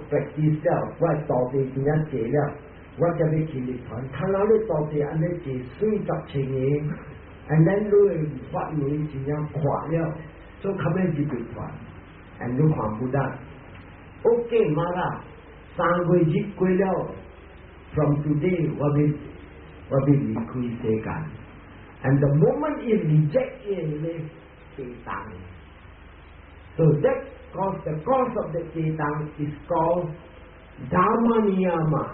practice 了，我道地真正濟了，我才欲去涅槃。看到你道地按呢濟四十千年，and then 你的法門真正闊了，所以較欲入涅槃。and 你看 Buddha，OK 嘛啦，3個月日過了，from today 我欲離開世間。And the moment he reject 咧，地動。So that cause the cause of the 地動 is called Dhamma Niyama.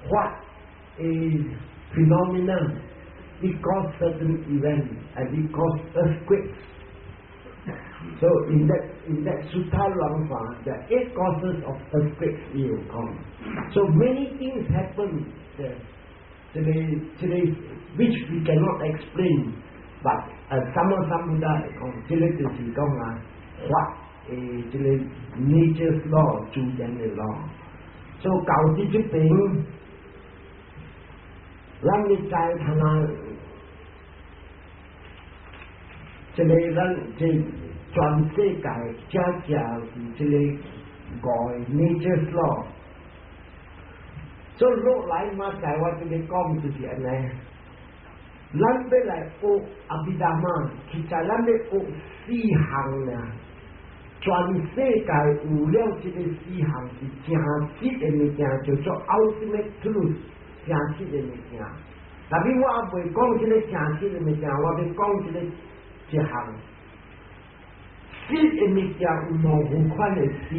What is phenomenon? It cause certain event and it cause earthquakes. So in that Sutta 論法, the eight causes of earthquakes will come. So many things happen there. 這個 which we cannot explain, but 薩瑪薩布達講，這個就是講啊，法這個 nature's law 自然的 law。所以到佇這邊，咱你知睇下，這個咱這全世界正正是這個五個 nature's law。所以落來嘛，在我這裡講就是按呢，咱欲來學阿毗達摩，其實咱欲學四項呢。全世界有了這個四項是誠實的物件，叫做 ultimate truth，誠實的物件。但是我猶未講這個誠實的物件，我欲講這個一項。實的物件有兩款的實。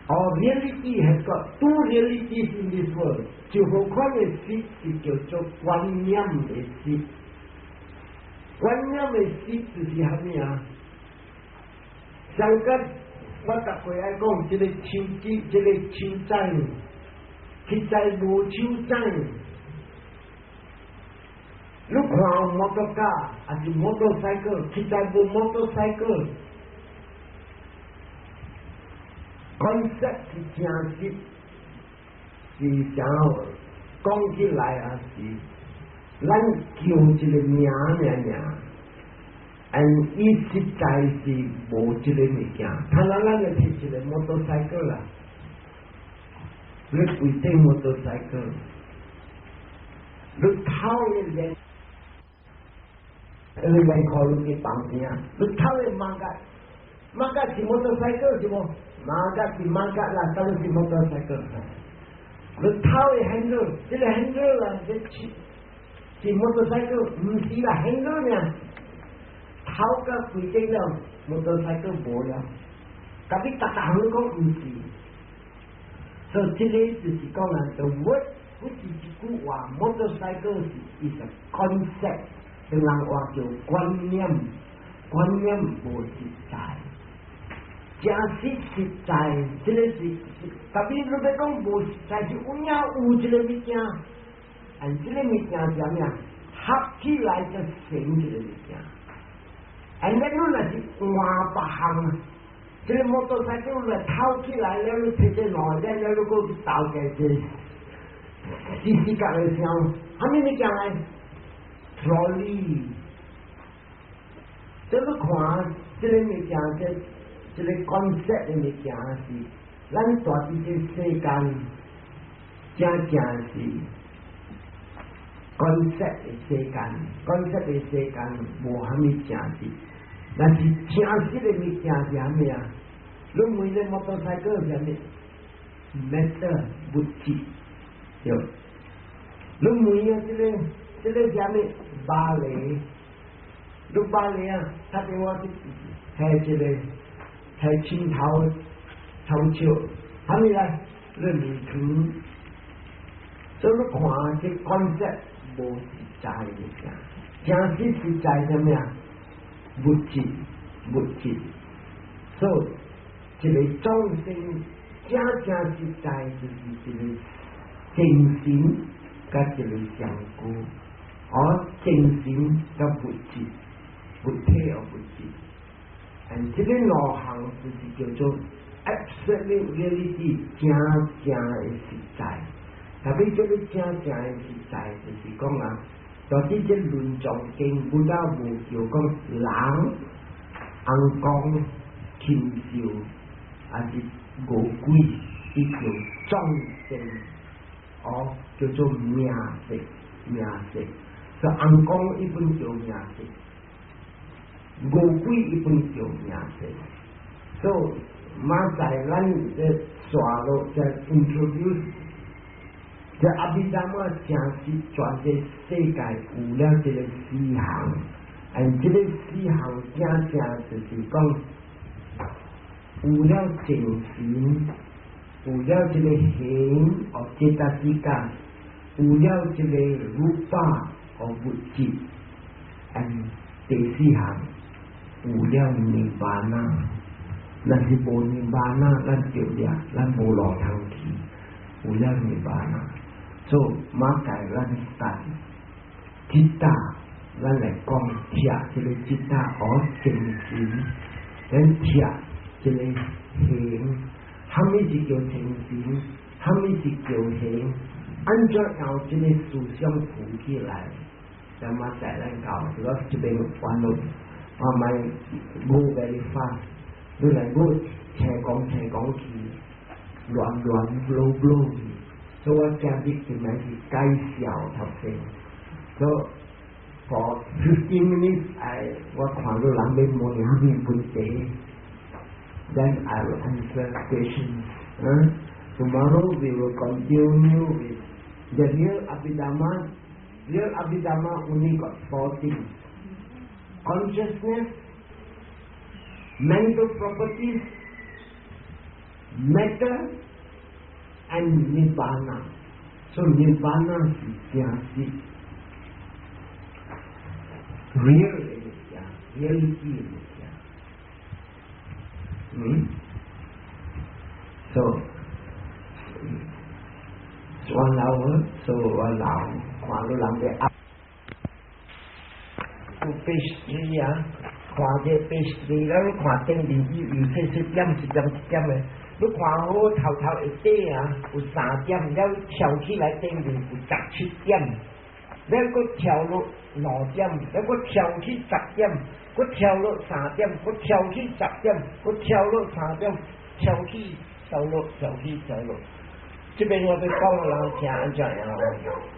哦，reality has got two realities in this world。一款的實是叫做觀念的實。觀念的實就是啥物啊？上個我逐回愛講，這個手機，這個手指，實在無手指。你看摩托車，還是 motorcycle，實在無 motorcycle。concept 是誠實，是啥？講起來啊是，咱叫一個名爾爾，但伊實在是無這個物件。他咱咱就提一個 motorcycle 啦，你規頂 motorcycle，你頭的連，你連靠你去旁邊，你頭的馬甲，馬甲是 motorcycle 是無？馬甲是馬甲啦，當然是 motorcycle。你頭的 handle，這個 handle 啦，這是是 motorcycle，毋是啦，handle 呢？頭甲規頂了，motorcycle 無了。特別逐逐項講毋是，所以這個就是講啊，the word 不是一句話，motorcycle 是 is a concept，唐人話叫觀念，觀念無實在。誠實實在，這個是特別你欲講無實在，是有影有這個物件，但這個物件是啥物啊？合起來就成這個物件。哎，那你若是換別項，這個摩托車來偷起來了，你提這兩個，了你閣去投價這，死死角的聲，啥物物件來？trolley，這個看這個物件，這個 concept 的物件是，咱住佇這世間，正正是 concept 的世間，concept 的世間無啥物誠實，但是誠實的物件是啥物啊？你問這摩托車是啥物？matter 物質，對。你問啊，這個啥物？巴黎，你巴黎啊？他電話去提一個。提青頭頭笑，啥物來？你面糖，所以你看這 concept 無實在物件，誠實實在啥物啊？物質，物質，所以一個眾生正正實在就是一個精神佮一個相顧，而精神佮物質，物體和物質。但這個兩項就是叫做 absolute reality，正正的實在。特別這個正正的實在，就是講啊，到底這論藏經本來無叫講人、紅光、禽獸，還是餓鬼，伊叫眾生，哦，叫做名色，名色。所以尪公伊本叫名色，餓鬼伊本叫名色。所以馬在咱咧刷落在 introduce，這阿毗達摩正是全個世界有了這個四項，and 這個四項正正就是講有了精神，有了這個形哦，這搭之間，有了這個รูป哦物質，and 第四項有了 Nibbana。若是無 Nibbana，咱著了，咱無路通去。有了 Nibbana，所以馬界咱等，citta，咱來講拆這個 citta 哦精神，咱拆這個形，蝦米是叫精神？蝦米是叫形？按怎用這個思想浮起來？咱馬在咱教，這個這邊完了，我莫 go very fast。你來我聽講聽講去，亂亂 blow blow 去，所以我今日今日是介紹頭先，所以 for 15 minutes I 我看到人欲問啥物問題，then I will answer questions. Tomorrow we will continue with the real Abhidhamma. Real Abhidhamma only got four things: consciousness, mental properties, matter, and Nibbana. So Nibbana 是正實 real 的物件，reality 的物件。So one hour, so 我留看到人哋up page three 啊。看這 page three 了，你看頂面伊有細細點一點一點的，你看好頭頭一底啊，有三點，了跳起來頂面有17點，了閣跳落2點，了閣跳去十點，閣跳落三點，閣跳去十點，閣跳落三點，跳起跳落跳起跳落。這邊我欲講人聽按怎樣？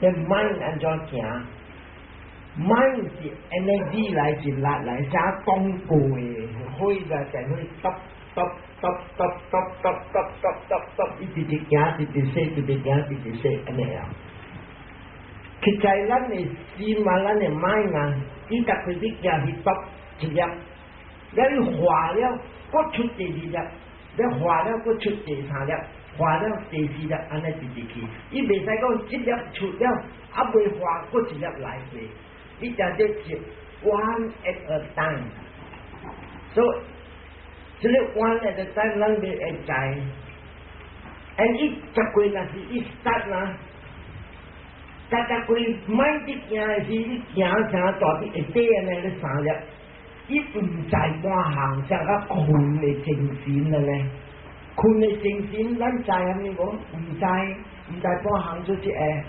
這 mind 按怎行？mind 是 energy 來是力來，啥講過的，火就就會揼揼揼揼揼揼揼揼揼揼，一直直行，直直說，直直行，直直說，按呢樣。實在咱的心啊，咱的 mind 啊，伊逐開始行去揼一粒，了伊化了，閣出第二粒，了化了閣出第三粒，化了第四粒，按呢直直去。伊袂使講這粒出了，猶未化，閣一粒來過。伊定這是 one at a time。所以這個 one at a time，咱欲會知。and 伊十過若是伊 start 啦，逐逐過mind 佇行的時，你行啥大啲會底按呢咧三粒，伊毋知半項，像較睏的精神了呢。睏的精神，咱知啥物無？毋知，毋知半項就是會，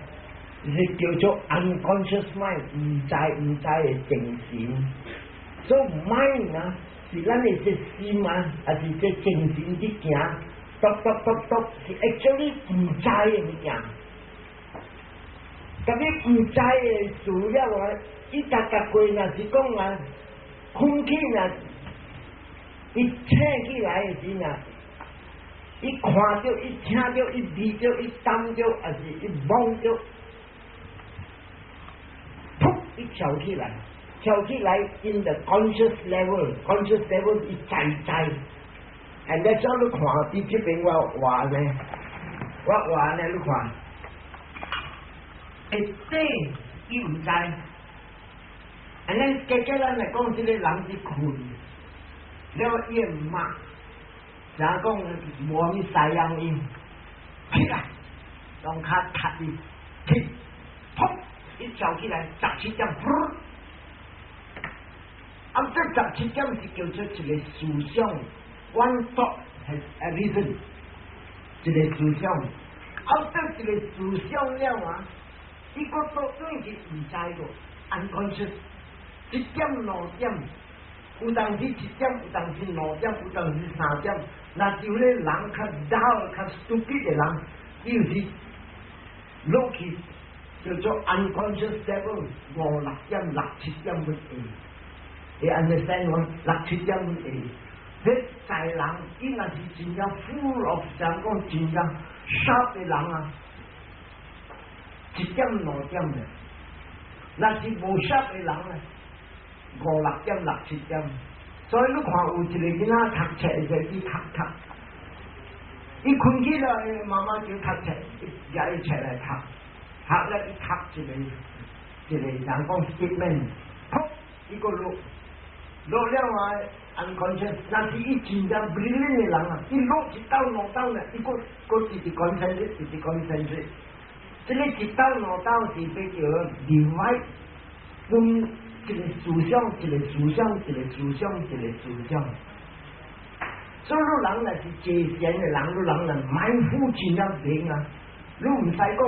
是叫做 unconscious mind，毋知毋知的精神。所以 mind 啊，是咱的這心啊，還是這精神佇行，篤篤篤篤，是 actually 毋知的物件。特別毋知的事了啊，伊逐逐過若是講啊，睏起若，伊醒起來的時啊，伊看著、伊聽著、伊聞著、伊感著，還是伊摸著，噗！伊跳起來，跳起來，in the conscious level，conscious level 伊知知。and 咧，怎你看佇這邊我畫呢？我畫呢？你看，會底伊毋知。按呢，加加咱來講，這個人佇睏，了伊會罵，像講無啥物西洋伊，起來，用跤踢伊，踢，噗，伊跳起來17點，噗，啊，這17點是叫做一個思想，one thought has arisen，一個思想，啊，這一個思想了啊，伊閣倒轉去毋知個，unconscious。一點兩點，有當時1點，有當時2點，有當時3點。若是有個人較 dull、較 stupid 的人，伊有時落去叫做 unconscious level，五六點、六七點會會。你 understand 無？六七點會會。彼在人，伊若是真正 full of，像講真正 sharp 的人啊，1點2點的。若是無 sharp 的人咧，五六點、六七點。所以你看有一個囡仔讀冊的時，伊讀讀，伊睏起來，媽媽就讀冊，伊舉伊冊來讀，讀了伊讀一個一個人講 statement，噗，伊閣落落了啊，unconscious，若是伊真正 brilliant 的人啊，伊落一道兩道呢，伊閣閣直直 concentrate，直直 concentrate，這個一道兩道是欲叫 divide 分。一個思想，一個思想，一個思想，一個思想。所以你人若是坐禪的人，你人若 mindful 真正明啊！你毋使講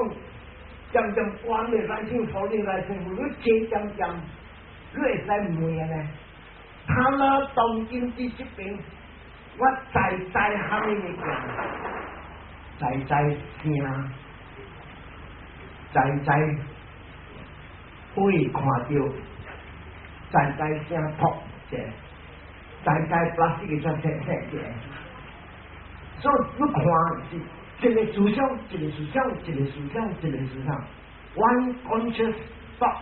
漸漸關的 rising falling rising，你坐漸漸，你會使問呢？他那當今佇這邊，我在在蝦米物件？在在聲，在在會看著。在在聲噗者，在在 plastic 嘅出色色嘅，所以你看是一個思想，一個思想，一個思想，一個思想。One conscious thought,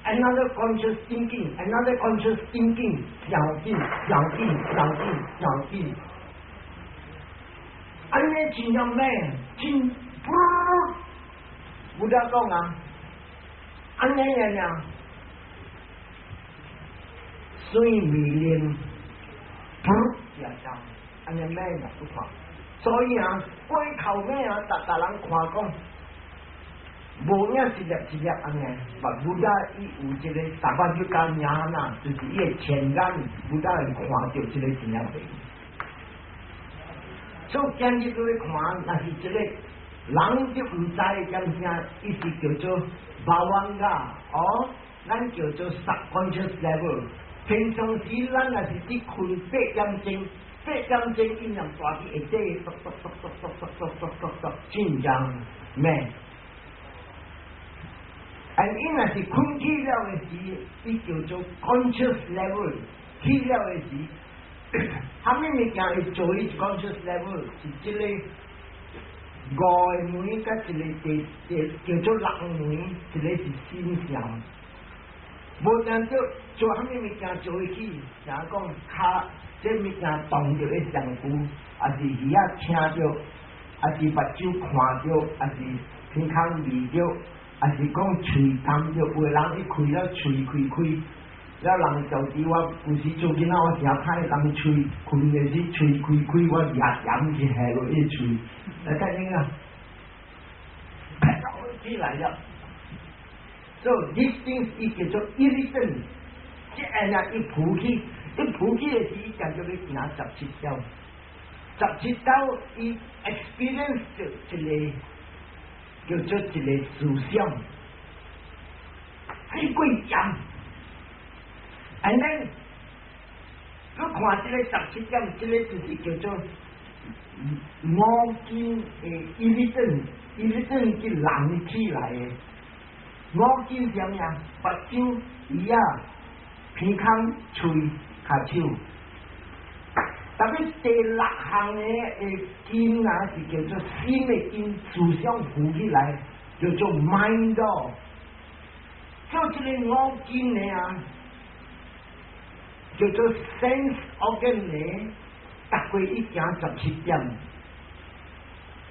another conscious thinking, another conscious thinking，上緊上緊上緊上緊，按呢真正咩？真，無得講啊，按呢樣樣。水未啉，噗也走，按呢咩也不看。所以啊，過頭尾啊，逐逐人看講，無影一粒一粒按呢，嘛 Buddha 伊有這個 sabbajukka ñāṇa，就是伊的淺眼，Buddha 會看著這個真正白。所以今日你看，若是這個人就毋知點啥，伊是叫做 bhavanga，哦，咱叫做 subconscious level。平常時咱若是佇睏8點鐘，8點鐘伊若大佇下底，篤篤篤篤篤篤篤篤篤篤，真正咩？啊，伊若是睏起了的時，伊叫做 conscious level，起了的時，蝦米物件會做伊 conscious level？是這個五個門佮一個第第叫做六門，一個是心相。無定做做蝦米物件做起，像講跤這物件動著的上久，抑是耳仔聽著，抑是目睭看著，抑是鼻孔聞著，抑是講喙啖著，有的人伊開了喙開開，了人就佇我有時做囡仔，我誠歹人喙睏的時喙開開，我也鹽去下落伊喙，來看見啊，起來了。So this thing 伊叫做 irritant，這按呢伊浮起，伊浮起的時，伊就叫欲行十七條，十七條伊 experience 一個叫做一個思想，太過嚴。And then 你看這個十七點，這個就是叫做五根的 irritant，irritant 去人起來的。五根啥物啊？目睭、耳仔、鼻孔、喙、跤手。特別第六項的的根啊，是叫做心的根，思想浮起來，叫做 mind。做這個五根的啊，叫做 sense organ 的，逐過伊行十七點。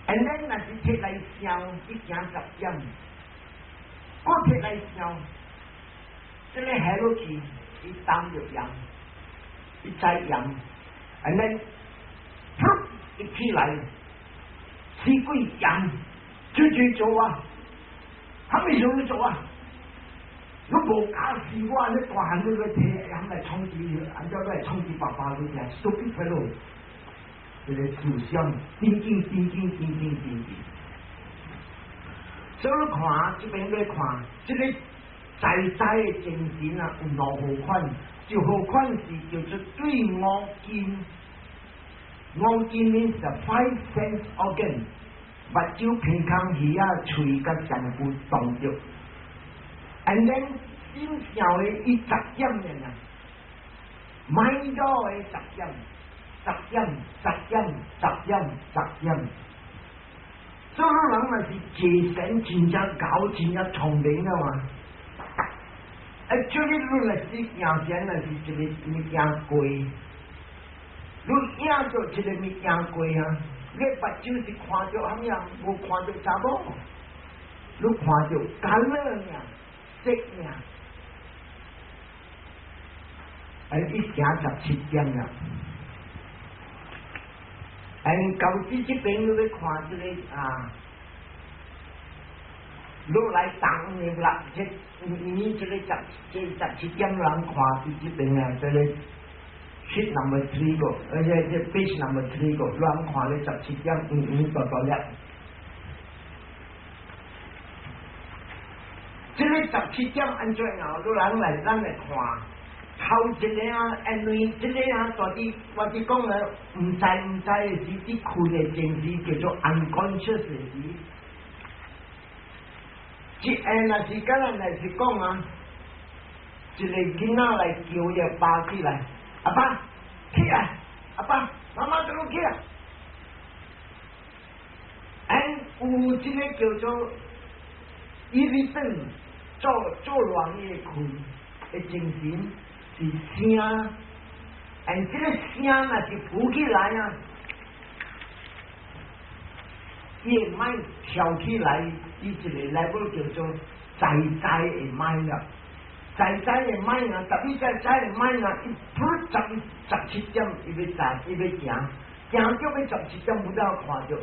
And then 若是摕來想，伊行10點。閣摕來想，這個下落去，伊擔著鹽，伊知鹽，and then，噗，一起來，死鬼鹽，追追做啊，蝦米時候你做啊？你無教示我，你大漢你欲提鹽來衝擊，按怎來衝擊爸爸你聽，stupid fellow，這個思想，叮叮叮叮叮叮叮叮。所以你看，這邊欲看，這個在在的精神啊，有兩號款，就好款是叫做對五根，五根 means the five sense organ，目睭、鼻孔、耳仔、喙佮身軀動著。And then 心想的伊十點爾啊，mind 的十點、十點、十點、十點、十點。所以人若是坐禪真正𠢕、真正聰明啊嘛。Actually，你若是行禪，若是一个物件過，你影著一个物件過啊，你目睭是看著啥物啊？無看著查某，你看著 colour 爾，色爾。哎，伊行17點啦。哎，舊時這邊你欲看這个啊，你來當的啦，這你這个十這17點人看佇這邊啊，這个 sheet number three 個，而且這 page number three 個，人看咧十七點圓圓大大粒。這个十七點按怎樣？你人來咱來看。頭一个啊，因為這个啊，大致我佇講咧，毋知毋知的時，佇睏的前時叫做 unconscious 的時。這下若是敢若若是講啊，一个囡仔來叫伊爸起來，阿爸起來，阿爸媽媽叫你起來。哎，有這个叫做抑鬱症，做做亂伊的睏的精神。是聲，and 這个聲若是浮起來啊，伊會 mind 跳起來，伊一個 level 叫做在在的 mind 啦，在在的 mind 啊，特別在在的 mind 啊，伊噗17點，伊欲在，伊欲行，行到欲十七點，無得看著，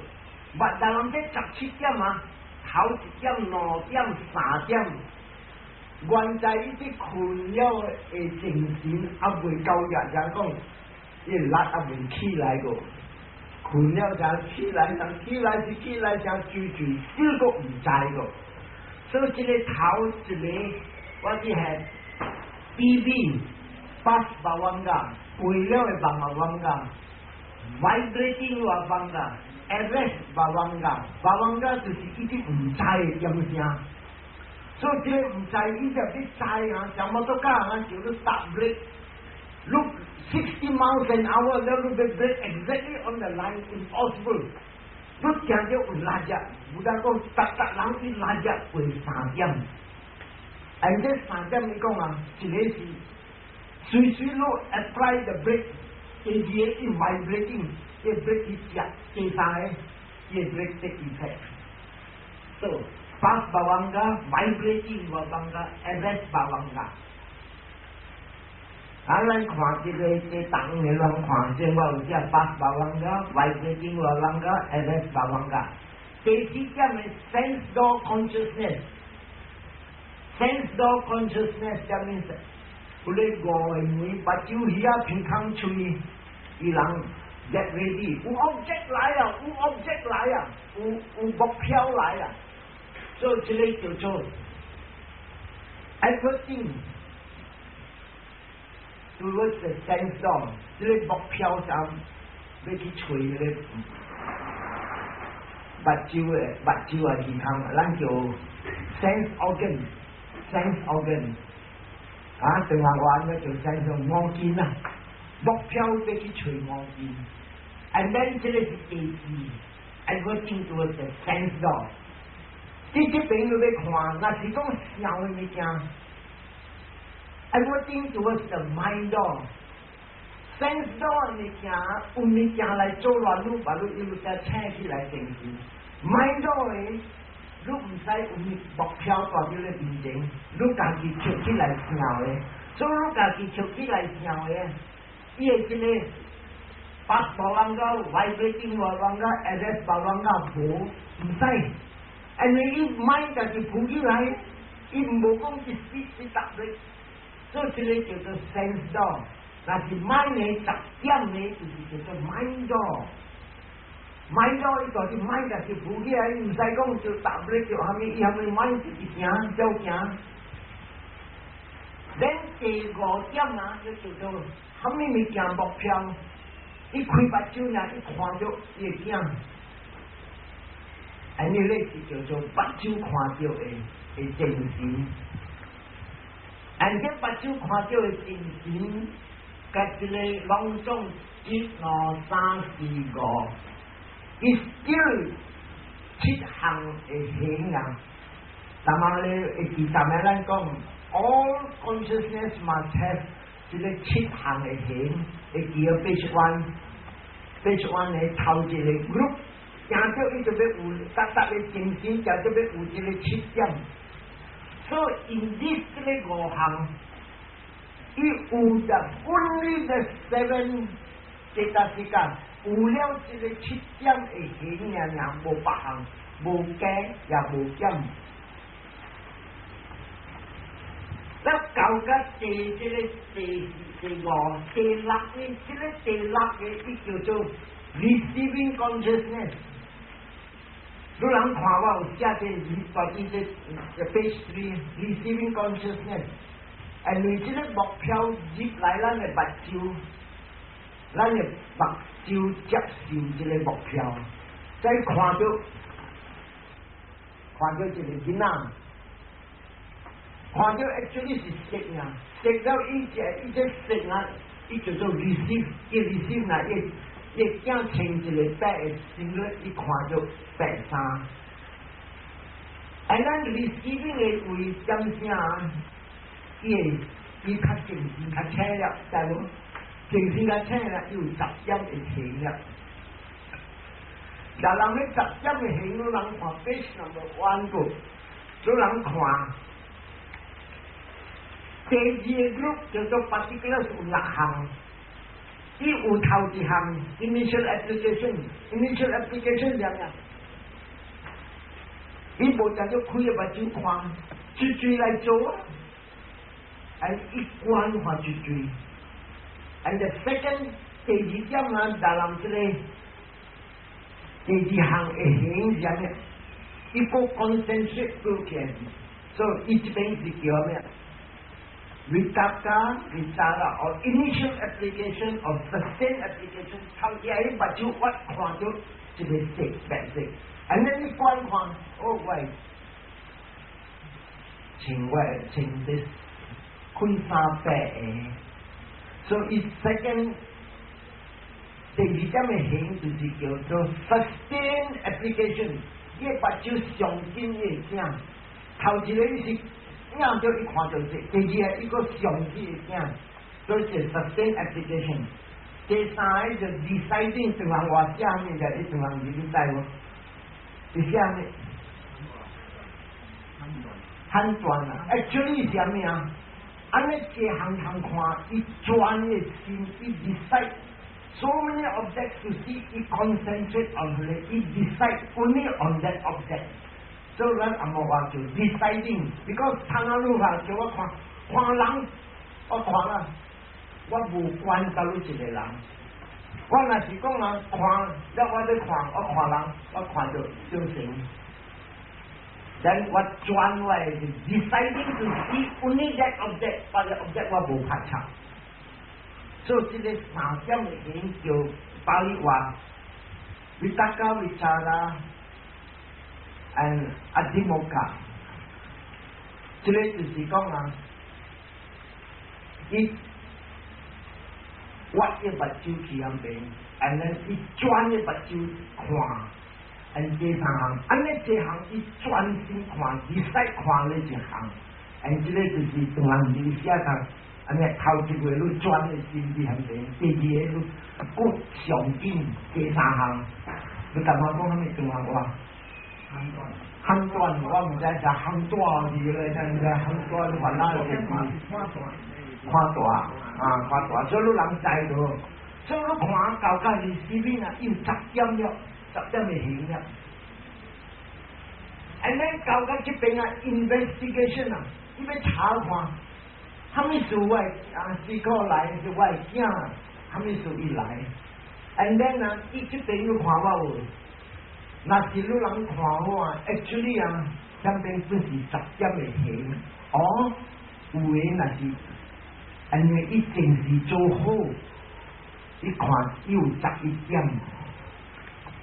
捌但人這十七點啊，頭一點、兩點、三點。原在伊佇睏了的精神猶未夠日，就講伊力猶未起來過，睏了才起來，人起來是起來，像追追，小閣毋知個。所以這個頭一个，我只係 PB past bhavanga，過了的 bhavanga，vibrating bhavanga，arrest bhavanga，bhavanga 就是伊佇毋知的點聲。所以這个毋知，伊就去知啊，像摩托車啊，就你踏 brake，look 60 miles an hour，了你欲 brake exactly on the line impossible。你行著有力只，有當講逐逐人伊力只過三點，and 這三點伊講啊，一个是隨隨你 apply the brake，第二个伊 vibrating，伊 brake 伊食，第三个伊 brake take effect。So past bhavanga, vibrating bhavanga, arrest bhavanga。啊，咱看這个這檔的攏看，這我有這 past bhavanga, vibrating bhavanga, arrest bhavanga。第四點的 sense door consciousness，sense door consciousness 啥物意思？有咧五个門，目睭、耳仔、鼻孔、喙，伊人 get ready，有 object 來啊，有 object 來啊，有目標來啊。所以這个叫做 adverting towards the sense door，這个目標上欲去揣彼个目睭的目睭啊耳孔，咱叫 sense organ，sense organ。啊，唐人話呢就 sense 五根啊，目標欲去揣五根，and then 這个是第四，adverting towards the sense door。佇這邊你欲看，若是講想的物件，adverting towards the mind door，sense door 的物件，有物件來做亂，你把你一路再請起來精神。mind door 的，你毋使有目標蹛佇咧面前，你家己跳起來想的，所以你家己跳起來想的，伊的這个 past bhavanga vibrating bhavanga，arrest bhavanga 無，毋使。因為伊 mind 家己浮起來，伊無講一時一特別，所以這个叫做 sense door。若是 mind 的十點的，就是叫做 mind door。mind door 伊就是 mind 家己浮起來，伊毋使講就特別叫蝦米，伊蝦米 mind 自己行，照行。咱第五點啊，就叫做啥物物件目標，伊開目睭呢，伊看著伊的囝，按呢咧是叫做目睭看著的精神。按這目睭看著的精神，佮這个攏總一二三四五，伊 still 七項的行啊。但係咧，會記得咩？咱講，all consciousness must have 這个七項的行，會記得 page one，page one 的頭一个 group，行著伊就欲有，逐逐个精神，就就欲有這个七點。所以 in this 這个五項，伊有的 only the seven cetasika，有了這个七點的行爾爾，無別項，無加也無減。咱到甲第這个第第五、第六呢？這个第六个伊叫做 receiving consciousness。你人看我有寫這二這這 page three receiving consciousness，因為這個目標入來咱的目睭，咱的目睭接受這个目標，再看著一个囡仔。看著 actually 是色啊，色了伊這伊這色啊，伊叫做 receive，伊 receive 啊，伊伊囝穿一个白的衫咧，伊看著白衫。啊，咱 receiving 的位點啥？伊會伊較精神較醒了，知無？精神較醒了，伊有十點會醒了。若人咧十點會醒，你人看 page number one 個，你人看。第二个 group 叫做 particular 有六項，伊有頭一項 initial application，initial application 是啥物？伊無當做開个目睭看，追追來做啊，啊伊觀看追追。And the second 第二點啊，大人這個第二項會行是啥物？伊閣 concentrate 過去，所以伊這邊是叫啥物？Vitakka vicara or initial application or sustained application，頭一個目睭我看著一个色白色，按呢你觀看，哦喂，穿我穿這開衫白的，所以 second 第二點的行就是叫做 sustained application，伊目睭上緊伊的鏡，頭一个是。影著伊看著這，第二个伊閣上去的鏡，所以是 sustain application。第三个就 deciding，長行話寫物就伊長行字你知無？是寫物？判斷啊！Actually 是啥物啊？按呢一項項看，伊專的心，伊 decide so many objects to see，伊 concentrate on 佢，伊 decide only on that object。所以咱紅毛話叫 deciding，because 唐阿魯話叫我看看人，我看啦，我無關到你一個人。我若是講人看，了我咧看，我看人，我看著小成。then 我轉我是 deciding to see only that object，別个 object 我無拍插。所以這个三點的形叫巴利話，vitakka vicara。and adhimokkha，這个就是講啊，伊挖伊目睭去遐邊，and then 伊轉伊目睭看，and 這三項，按呢這項伊專心看，伊使看咧一項，and 這个就是當人你寫講，按呢頭一個你轉的心佇遐邊，第二個你閣上緊，第三項，你感覺講啥物長項話？判斷，我毋知是判斷字咧，知毋知？判斷原來是看大啊，看大，所以你人知道，所以你看到甲是視面啊，有十點了，十點的形了。And then 到甲這邊啊，investigation 啊，伊欲查看，啥物事我啊，四個來是我的囝，啥物事伊來。And then 啊，伊這邊你看我有。若是你人看我，actually 啊，這邊不是十點的形，哦，有的若是，因為伊前世做好，伊看伊有十一點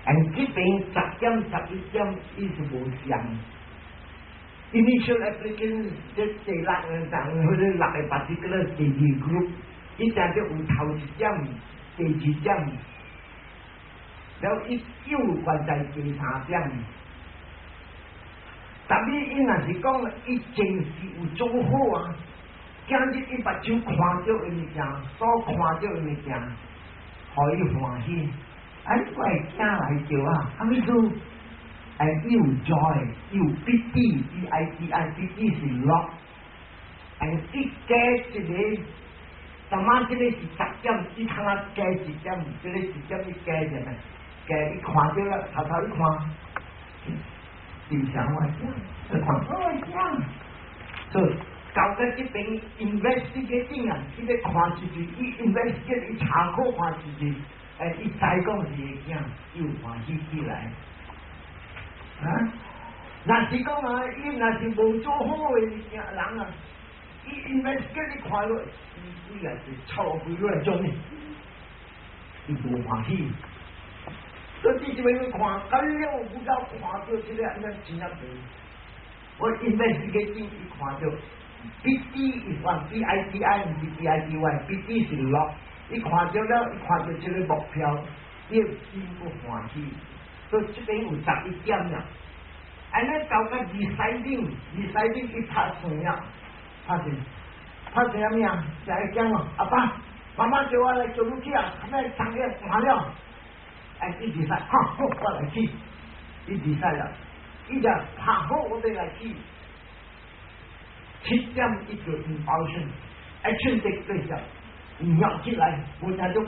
，and 這邊10點11點，伊是無相。Initial application 這第六個人或者六個 particular 第二 group，伊定著有頭一點、第二點，了伊又關在第三點。但係伊若是講伊前世有做好啊，今日伊目睭看著的物件，所看著的物件，予伊歡喜。哎，我的囝來叫啊，啥物事？哎，伊有 joy，伊有 piti，P I T I，piti 是樂。哎，伊加一個，淡仔這個是十點，伊通啊加一點，這個一點伊加一個，加伊看著了，頭頭一看，正常我囝，伊看我囝，所以到到這邊 investigating 啊，伊咧看出去，伊 investigate 伊查考看出去，哎，伊知講是伊囝，伊有歡喜起來。啊！若是講啊，伊若是無做好的人啊，伊 investigate 你看落，伊也是臭鬼來做呢，伊無歡喜。所以這邊看，到了不了看到這個按呢真正無。我 investigate 伊看到，piti 伊看 P I T I 毋是 P I T Y，piti 是樂。伊看到了，伊看到這個目標，伊真不歡喜。所以這邊有十一點啦。按呢到個 deciding，deciding 伊拍算了，拍算，拍算啥物啊？就愛講哦，阿爸，媽媽叫我來做你去啊，後尾送了完了，哎，伊 decide，好，好，我來去，伊 decide 了，伊就拍好我欲來去。7點伊就 impulsion，action take place 了，尿起來，無聽到，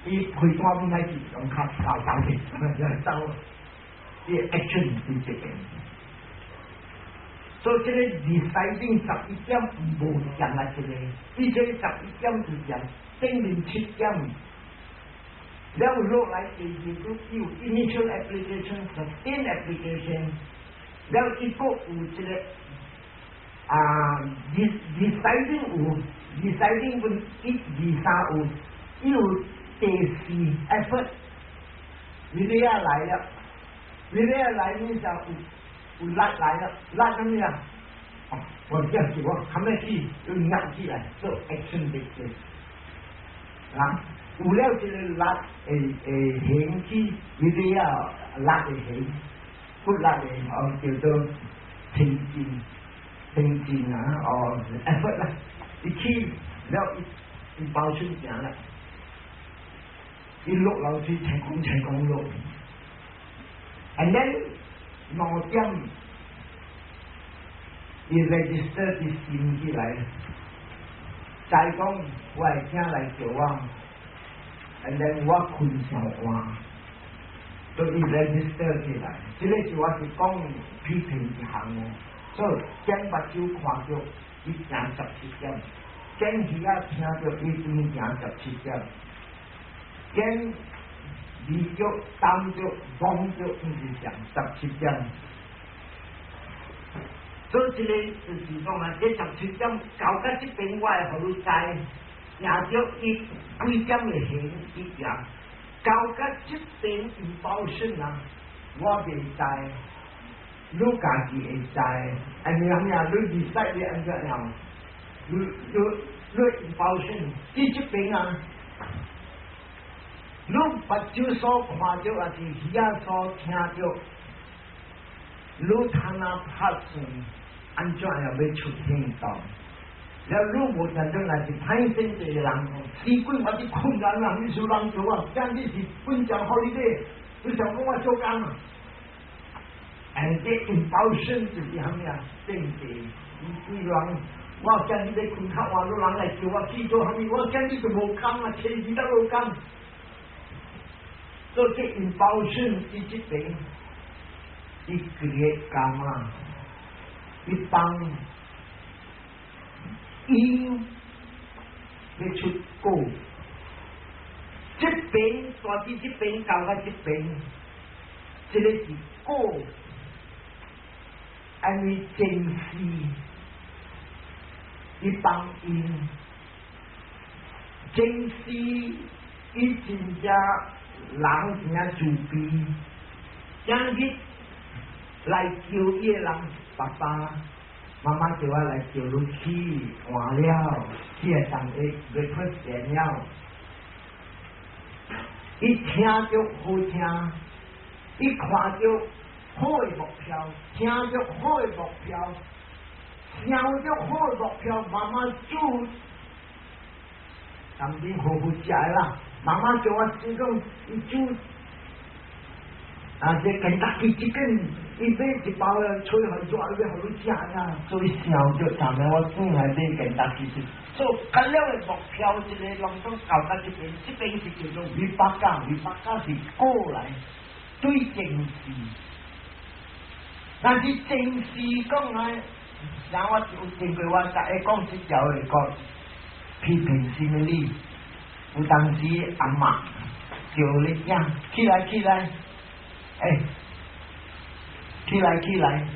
伊開單面來去，用卡走走去，走。伊 action 佇這邊，所以這個 deciding 十一點無講啊，這個，伊這個十一點是講頂面七點，了落來第二個有 initial application、sustained application，了伊閣有這個啊，deciding 有 deciding 分一二三有，伊有第四 effort， Viriya 來了。Viriya 來呢就有力來了，力啥物啊？哦，我這樣子我還沒去，就壓起來做 action 的啊，有了這個力會會行起，viriya 力會行，骨力會哦叫做清淨，清淨啊哦 effort 啦，一去了伊包出行啦，伊落樓梯成功成功落。And then 2點，伊 register 佇心起來，再講我的囝來叫我，and then 我睏上晚，所以 register 起來。這個是我是講批評一項哦。所以見目睭看著伊行十七點，見耳仔聽著伊已行十七點，見味著、擔著、摸著，毋是上十七點。所以這個就是講啊，這十七點到到這邊，我會予你知，行著伊幾點會行幾點，到到這邊 impulsion 啊，我袂知，你家己會知，按呢啥物啊？你 decide 你按怎樣？你 impulsion 佇這邊啊，你目睭所看著，抑是耳仔所聽著，你通啊拍算，按怎樣欲出行動？了你無聽著，若是歹勢一個人講，死鬼我佇睏人啊，你想人做啊？今日是本場 holiday，你想講我做工啊？哎，這 impulsion 就是啥物啊？政治，伊規人，我今日咧睏較晚，有人來叫我去做啥物？我今日就無工啊，前日都無工。所以這 impulsion 佇這邊，伊 create karma，伊幫因欲出果，這邊大致這邊到到這邊，這個是果，因為前世伊放因，前世伊真正人真正自卑，今日來叫伊的人爸爸媽媽叫我來叫你起換了，起來當下 breakfast 了。伊聽著好聽，伊看著好的目標，聽著好的目標，想著好的目標，媽媽煮，當然好好食啦。媽媽叫我始終伊煮，啊，這肯達基這根，伊買一包吹予熱，欲予你食啊，所以想著，昨暝我轉來買肯達基是。所以，較了的目標，一個攏總到達這邊，這邊是叫做 vipaka，vipaka 是果來對前世。但是前世講啊，像我有聽過我逐下講這條的講批評心理，有當時阿媽叫你囝起來起來，欸，起來起來。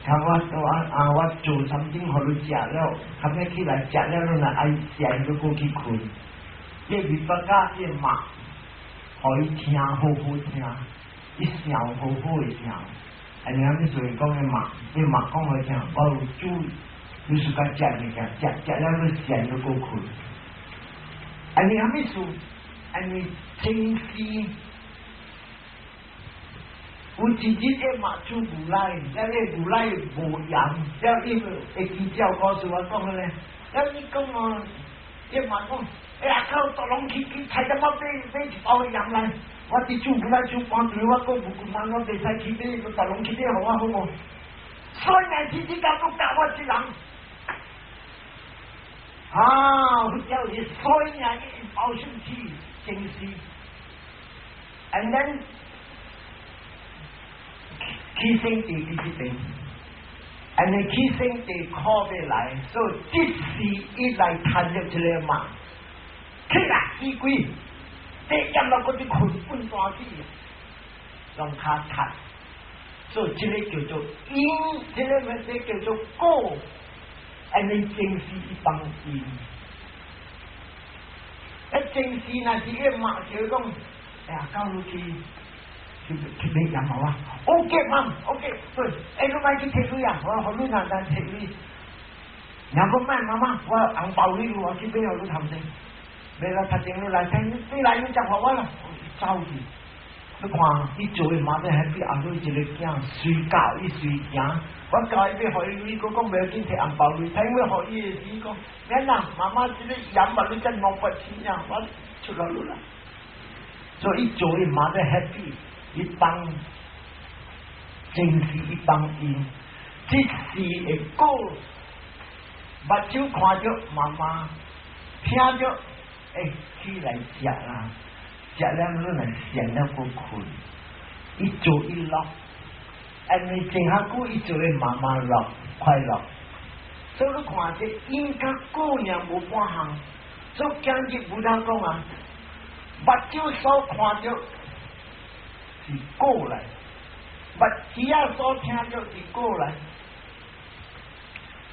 看我我啊，我做啥物予你食了，後尾起來食了，你若愛食，你閣去睏。這 vipaka 這媽，予伊聽好好聽，伊想好好的想。啊，你啥物事講的媽，這媽講予聽，我有煮，你是較食物件，食食了你食你閣睏。啊，你啥物事？啊，你前世。有一日伊嘛煮牛奶，了個牛奶無鹽，了伊會記照故事我講咧，了伊講哦，伊嘛講，欸阿狗大龍去去菜店仔買買一包鹽來，我佇煮牛奶煮半晡，我閣無骨力，我袂使去買，大龍去買予我好無？所以乃天天教閣教我一人，啊，佛教是所以啊，伊包生氣，前世，and then 起生地佇這邊，按呢起生地苦欲來，所以這時伊來趁著這个嘛，起來死鬼，這厭到閣去睏睏大死，攏較踢，所以這个叫做因，這个物這叫做果，按呢前世伊放因，啊前世若是伊媽就講，哎呀，教你去。去去買鹽好啊？OK 媽，OK，對，欸，你莫去提錢啊，我予你拿單提錢。若講莫媽媽，我紅包你我去買予你頭先。買了頭前你來聽，你來你食予我啦，走去。你看，伊做的媽咪 happy，後尾一个囝隨教伊隨行。我教伊欲予伊，伊閣講袂要緊提紅包錢，睇欲予伊的時講，免啦，媽媽這个鹽嘛你才200錢啊，我出來了啦。所以伊做的媽咪 happy。伊放前世伊放因，這世的果，目睭看著媽媽，聽著，欸，起來食啦，食了你若瀉了閣睏，伊做伊樂，因為真較久伊做的媽媽樂快樂，所以你看這因佮果爾無半項，所以今日 Buddha 講啊，目睭所看著是果來，目耳仔所聽著是果來，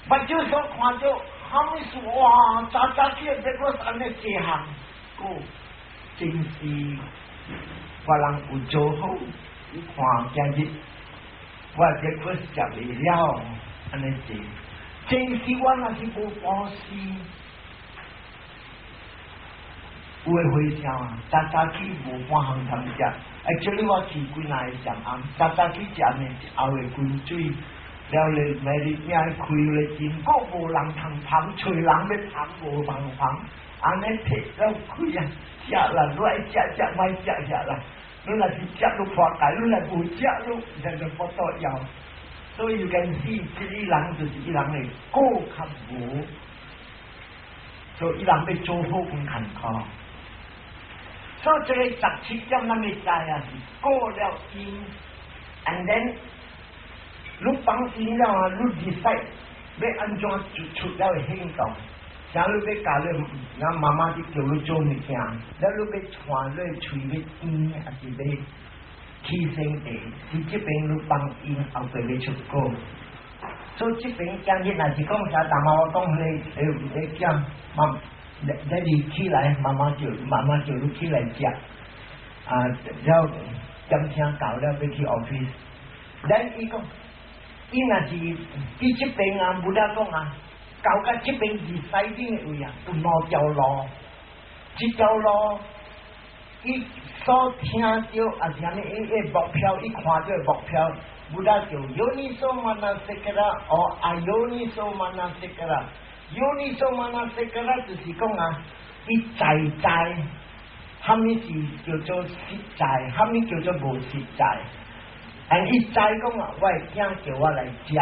目睭所看著，啥物事哇，早早起來結果按呢這項果，真是別人有做好，你看今日我這個食袂了，按呢做，真是我若是無布施，有的和尚啊，早早起無半項通食。Actually 我去幾若个上暗，早早起食麵，後會滾水，了咧每日餅開咧真，閣無人通捧，揣人欲捧無人捧，按呢提了開啊，食啦，你愛食食，莫食食啦。你若是食你破戒，你若無食你就就不得要。所以有間時，這個人就是伊人的果較無，所以伊人欲做好更艱苦。所以這个17點咱欲知啊，是果了因，and then 你放因了啊，你 decide 欲按怎做出了的行動。像你欲教你，咱媽媽佇叫你做物件，了你欲傳你喙欲甜，抑是欲起生地，是這邊你放因後壁欲出果。所以這邊今日若是講啥，大媽我講彼個囝，媽，你起來，媽媽叫你起來食，啊，了點聲到了欲去 office，then 伊講，伊若是佇這邊啊，Buddha 講啊，到到這邊是西頂的位啊，有兩條路，這條路，伊所聽著抑是啥物，伊個目標，伊看著目標。Buddha 叫 yoniso manasikara or ayoniso manasikara。yoniso manasikara 就是講啊，伊知知，啥物是叫做實在，啥物叫做無實在。and 伊知講啊，我的囝叫我來食，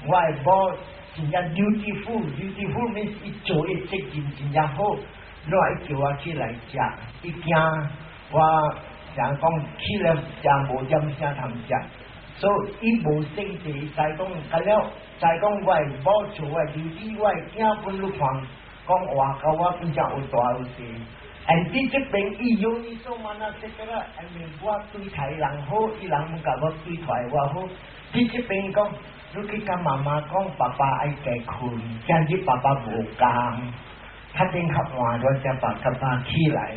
我的某真正 dutiful，dutiful means 伊做伊責任真正好，你話伊叫我起來食，伊驚我想講起來食無點聲通食。所以伊無性地知講，甲了知講我的某做我的 duty，我的囝本你看講話佮我變成有大有細。and 佇這邊伊 yoniso manasikara，因為我對待人好，伊人毋共我對待我好。佇這邊講，你去共媽媽講，爸爸愛加睏，今日爸爸無工，較頂較晚咗才爸較早起來。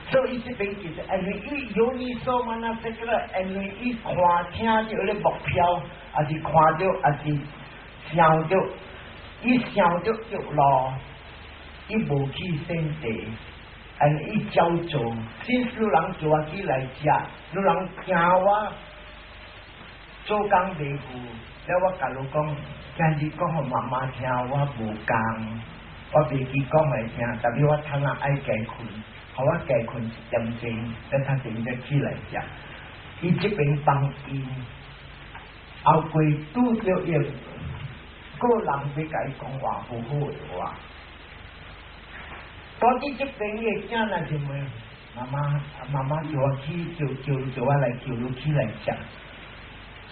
所以這邊其實因為伊 yoniso manasikara，因為伊看聽著咧目標，抑是看著，抑是想著，伊想著著路，伊無去選擇，and 伊照做。since 汝人叫我起來食，汝人驚我做工袂赴，了我共汝講，今日講予媽媽聽，我無工，我袂記講予伊聽，但是我窗仔愛加睏。予我加睏一點鐘，等較陣才起來食。伊這邊放因，後過拄著伊個人欲共伊講話無好的話，到底這邊伊的囝若是問媽媽，媽媽叫我起，叫我來叫你起來食。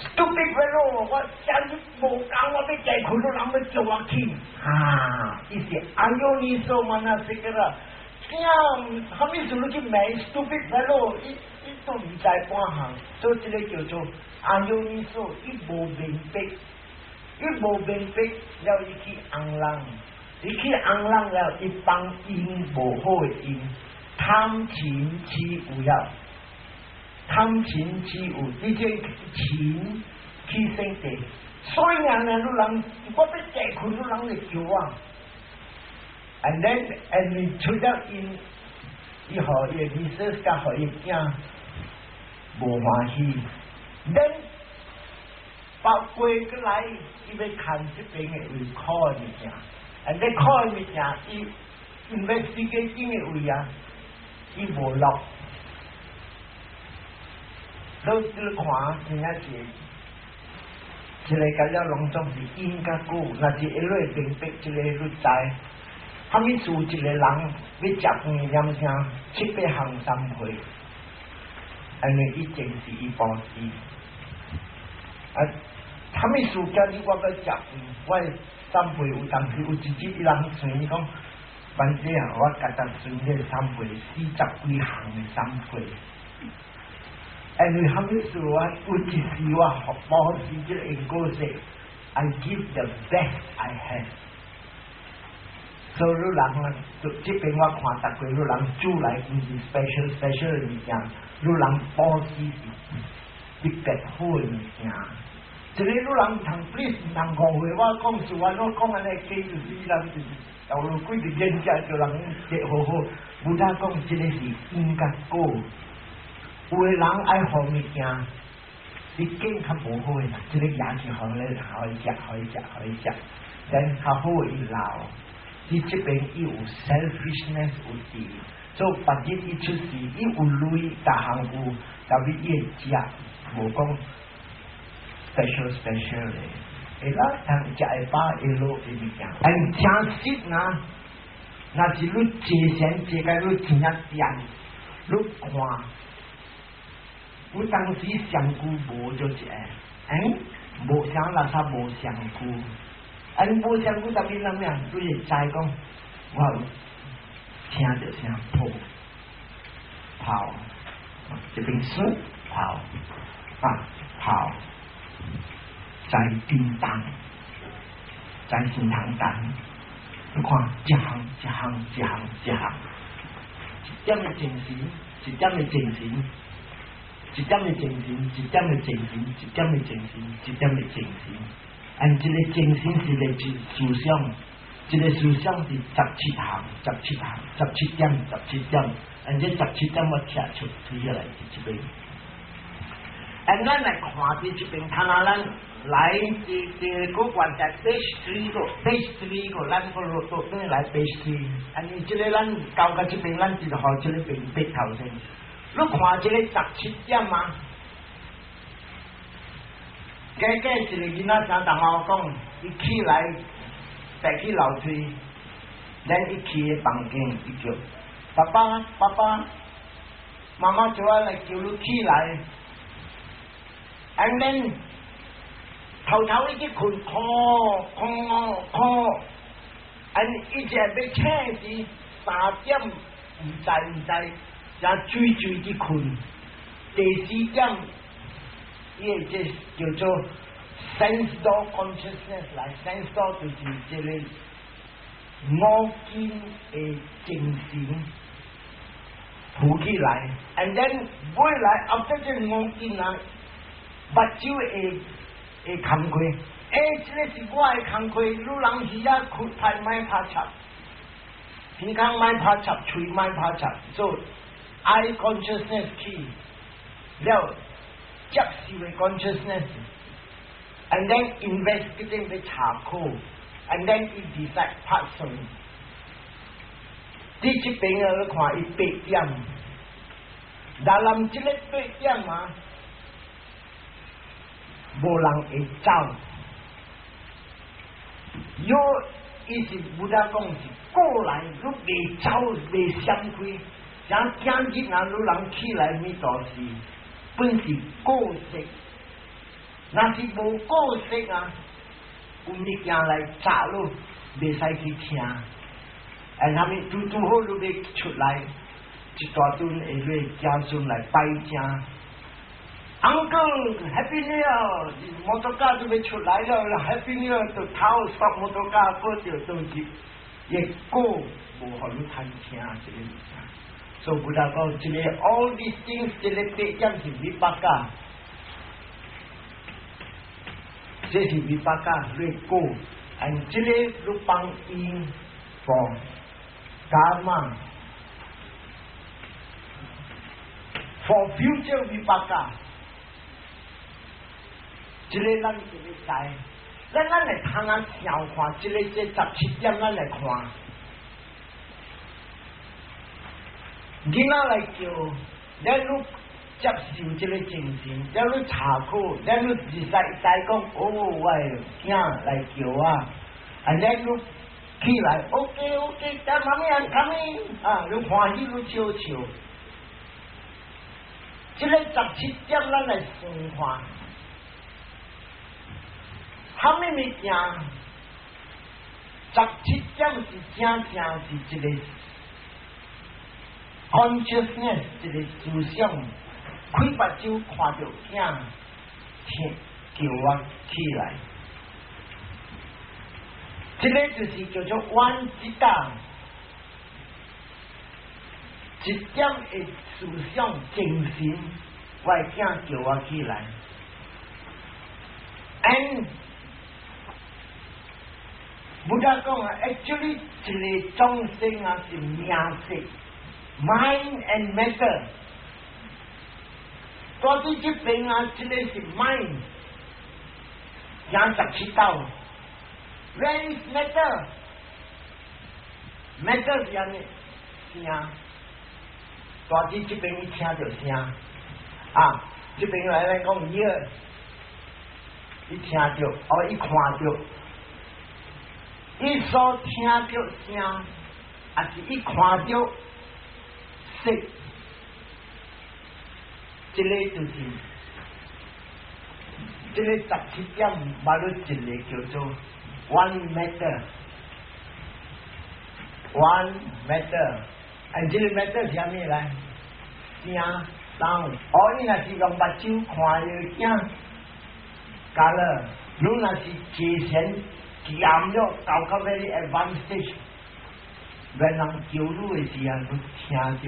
Stupid fellow，我今日無工，我欲加睏，汝人欲叫我起，哈！伊是 ayoniso manasikara。囝，啥物事你去罵 stupid fellow，伊都毋知半項，所以這個叫做 ayoniso，伊無明白，伊無明白，了伊去尪人，伊去尪人了，伊放因無好的因，貪嗔痴有了，貪嗔痴有，你這嗔去生地，所以啊，汝人我欲加睏，汝人會叫我。And then, and 除了因，伊予伊的 missus 佮予伊囝無歡喜，then 包過過來，伊欲看這邊的位苦的物件，and then 苦的物件，伊 investigate 的位啊，伊無落，所以你看真正是，一個共了攏總是因佮果，若是一路明白，一個你知。啥物事一個人欲食飯念聲七八項懺悔，因為伊前世伊布施。啊，啥物事今日我欲食飯，我的懺悔有當時有一日伊人隨講，反正啊，我家己隨這個懺悔四十幾項的懺悔。因為啥物事我有一時我布施這個因果說，I give the best I have。所以汝人啊，這邊我看逐過汝人煮來毋是 special special 的物件，汝人布施是特別好的物件。這個汝人通 please 毋通誤會，我講是我我講按呢假就是人就是頭路幾個演講叫人說好好，Buddha 講這個是因佮果。有的人愛予物件，你揀較無好的啦，這個也是予你，予伊食，予伊食，予伊食，但較好的伊留。伊這邊伊有 selfishness 有佇，所以別日伊出世，伊有鐳，逐項有，但是伊會食，無講 special special 的，會啦，通食會飽會落的物件。但誠實啊，若是你坐禪坐甲你真正掂，你看，有當時上久無就一個，欸，無啥垃圾無上久。啊！你無上久，特別啥物啊？你會知講，我有聽著聲炮炮，這邊水炮啊炮在叮當，在先通等。你看一項一項一項一項，一點的精神，一點的精神，一點的精神，一點的精神，一點的精神，一點的精神。按這個精神是來自思想，這個思想是十七項、十七項、十七點、十七點，按這十七點我寫出推下來佇這邊。按咱來看佇這邊，睇下咱來佇佇個關在 page 3 個 page 3 個，咱個落倒轉來 page 3。按這個咱到到這邊，咱就予這個邊筆頭先。你看這個十七點啊？假假一個囡仔聽同學講，伊起來，爬去樓梯，咱一去房間，伊叫爸爸爸爸，媽媽叫我來叫你起來。And then 頭頭伊去睏，哭哭哭，and 伊就欲醒時3點，毋知毋知，才水水去睏。第四點，伊個這叫做 sense door consciousness 來，sense door 就是這個五根的精神浮起來，and then 未來 after 這五根啊，目睭會會空開，欸，這個是我的工課，女人耳仔開拍莫拍插，耳孔莫拍插，喙莫拍插，做 eye consciousness 起了。接受的 consciousness，and then investigate 欲查考，and then 伊 decide 拍算。佇這邊啊，你看伊八點，但臨這個八點啊，無人會走。有伊是 Buddha 講是過來，你袂走袂閃開，像今日啊，你人起來咪就是本是過失，若是無過失啊，有物件來砸你，袂使去聽。哎，他們拄拄好你欲出來，一大陣會來子孫來拜正。Uncle Happy New Year，摩托車就欲出來了，Happy New Year 就頭剎摩托車，過著倒入，伊果無予你通聽這個物件。所以 Buddha 講，這個 all these things，這個八點是 vipaka，這是 vipaka，你果，and 這個你放因 for karma。For future vipaka，這個咱就欲知，咱來通啊想看，這個這十七點咱來看，囡仔來叫，咱愈接受這個精神，咱愈查考，咱愈自細知講，哦，我的囝來叫我，啊，咱愈起來，OK OK，等媽咪 I'm coming，啊，愈歡喜愈笑笑。這個十七點咱來算看，啥物物件？十七點是正正是一個 consciousness，一個思想，開目睭看著囝，聽叫我起來。這個就是叫做 one citta，一點的思想精神，我的囝叫我起來。And Buddha 講啊，actually 一個眾生啊是名色，mind and matter。到底這邊啊，這個是 mind，行十七道。Where is matter？matter 是啥物？聲。大致這邊伊聽著聲，啊，這邊來來講耳，伊聽著，哦，伊看著，伊所聽著聲，抑是伊看著色，這個就是這個十七點，馬路一個叫做 one matter，one matter。啊，這個 matter 是啥物來？聲 sound，哦，你若是用目睭看伊個囝，colour，你若是坐禪減了到到 very advanced stage，別人叫你的時候，你聽著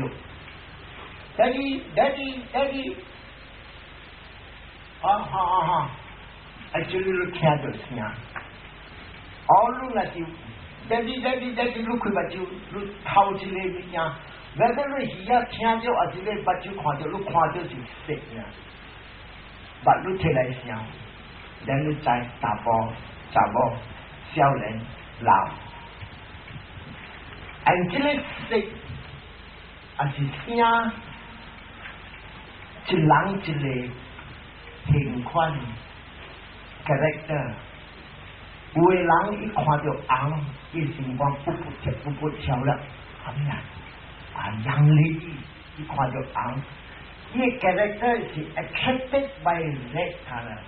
，Daddy Daddy Daddy，啊哈啊哈，actually 你聽著聲，哦，你若是 Daddy Daddy Daddy，你開目睭，你頭一个物件，whether 你耳仔聽著，抑是你目睭看著，你看著是色爾，but 你提來想，然你知查埔、查某、少年、老，and 這个色抑是聲，一人一个形款 character。有的人伊看著紅，伊心肝噗噗跳噗噗跳了，啥物啊？啊，young lady，伊看著紅，伊 character 是 attracted by red color。